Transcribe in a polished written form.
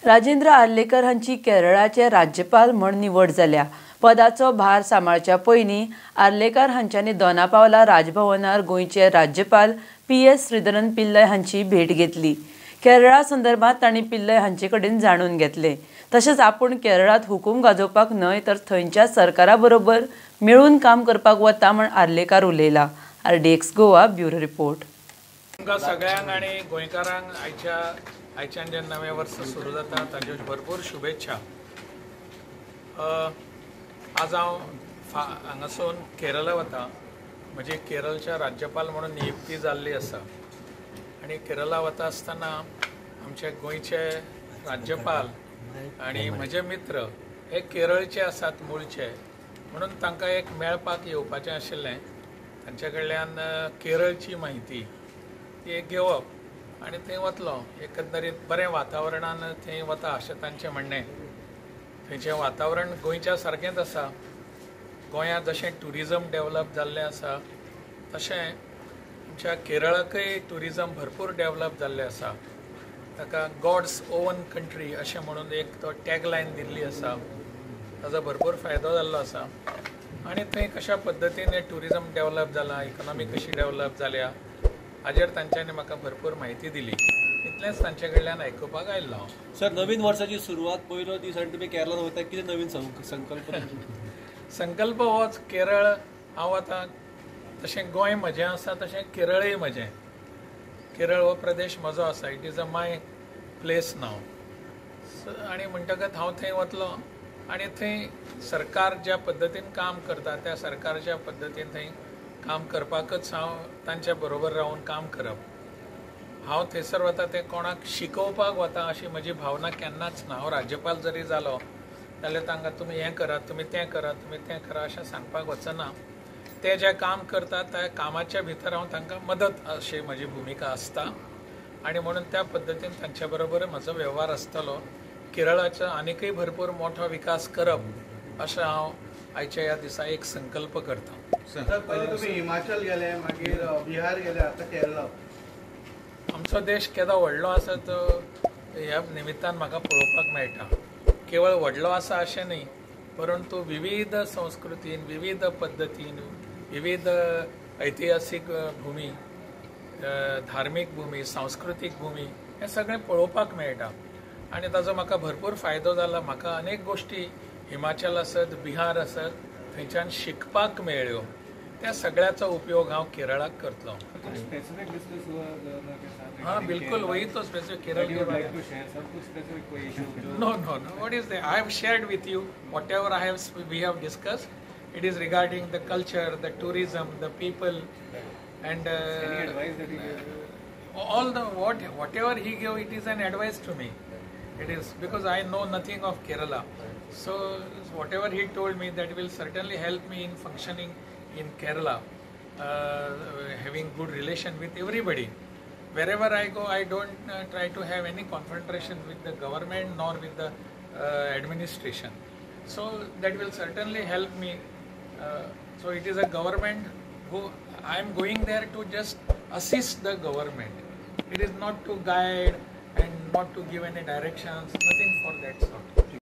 राजेंद्र आर्लेकर हांची केरळाचे राज्यपाल म्हूण निवड जाल्या. पदाचो भार सांबाळच्या पयलीं आर्लेकर हांच्यांनी दोनापावला राजभवनार गोंयचे राज्यपाल पी.एस. श्रीधरन पिल्लय हांची भेट घेतली. केरळा संदर्भात तांणी पिल्लय हांचे कडेन जाणून घेतले. तशेंच आपूण केरळांत हुकूम गाजोवपाक न्हय तर थंयच्या सरकारा बरोबर मेळून काम करपाक वता म्हूण Arlekar उलयला. RDX Goa bureau report. तुमकां सगळ्यांक आनी गोंयकारांक आयच्यान जें नवें वर्स सुरू जाता ताच्यो भरपूर शुभेच्छा. आज हांव हांगासून केरळा वता. म्हजी केरळच्या राज्यपाल म्हणून नियुक्ती जाल्ली आसा आनी केरळा वता आसतना आमचे गोंयचे राज्यपाल आनी म्हजे मित्र हे केरळचे आसात मूळचे, म्हणून तांकां एक मेळपाक येवपाचें आशिल्लें. तांचे कडल्यान केरळची म्हायती ती एक घेवप आनी थंय वतलो. एकंदरीत बरें वातावरणान थंय वता अशें तांचें म्हणणें. थंयचें वातावरण गोंयच्या सारकेंच आसा. गोंयांत जशें ट्युरिजम डेवलप जाल्लें आसा तशें आमच्या केरळाकय ट्युरिजम भरपूर डेवलप जाल्लें आसा. ताका गॉड्स ओवन कंट्री अशें म्हणून एक तो टॅगलायन दिल्ली आसा. ताजो भरपूर फायदो जाल्लो आसा आनी थंय कशा पद्दतीन हें ट्युरिजम डेवलप जालां, इकॉनॉमी कशी डेवलप जाल्या हाजेर तांच्यांनी म्हाका भरपूर म्हायती दिली. इतलेंच तांचे कडल्यान आयकुपाक आयिल्लो हांव. सर, नवीन वर्साची सुरवात पयलो दीस आनी तुमी केरळान वता, कितें नवीन संकल्प? संकल्प होच, केरळ हांव वता तशें गोंय म्हजें आसा तशें केरळय म्हजें. केरळ हो प्रदेश म्हजो आसा. It is a my place now. आनी म्हणटकच हांव थंय वतलो आनी थंय सरकार ज्या पद्दतीन काम करता त्या सरकारच्या पद्दतीन थंय काम करपाकच हांव तांच्या बरोबर रावन काम करप. हांव थंयसर वता तें कोणाक शिकोवपाक वता अशी म्हजी भावना केन्नाच ना. हांव राज्यपाल जरी जालो जाल्यार तांकां तुमी हें करात, तुमी तें करात, तुमी तें करा अशें सांगपाक वचना. ते जें काम करतात त्या कामाच्या भितर हांव तांकां मदत अशी म्हजी भुमिका आसता आनी म्हणून त्या पद्दतीन तांच्या बरोबर म्हजो वेव्हार आसतलो. केरळाचो आनीकय भरपूर मोठो विकास करप अशें हांव आयच्या ह्या दिसा एक संकल्प करता. पयलीं तुमी हिमाचल गेले, मागीर बिहार गेले, आतां केरळा. आमचो देश केदो व्हडलो आसा तो ह्या निमित्तान म्हाका पळोवपाक मेळटा. केवळ व्हडलो आसा अशें न्ही, परंतु विविध संस्कृतीन, विविध पद्दतीन, विविध ऐतिहासीक भुमी, धार्मीक भुमी, सांस्कृतीक भुमी हें सगळें पळोवपाक मेळटा आनी ताजो म्हाका भरपूर फायदो जाला. म्हाका अनेक गोश्टी हिमाचल आसत, बिहार आसत थंयच्यान शिकपाक मेळ्ळ्यो. त्या सगळ्याचो उपयोग हांव केरळाक करतलो. हाँ, बिल्कुल वही तो स्पेसिफिक केरल के बारे में. No no no, what is that? I have shared with you whatever I have we have discussed. It is regarding the culture, the tourism, the people and all the whatever he gave, it is an advice to me. It is because I know nothing of Kerala. So whatever he told me, that will certainly help me in functioning in Kerala, having good relation with everybody. Wherever I go, I don't try to have any confrontation with the government nor with the administration. So that will certainly help me. So it is a government who I am going there to just assist the government. It is not to guide and not to give any directions, nothing for that sort.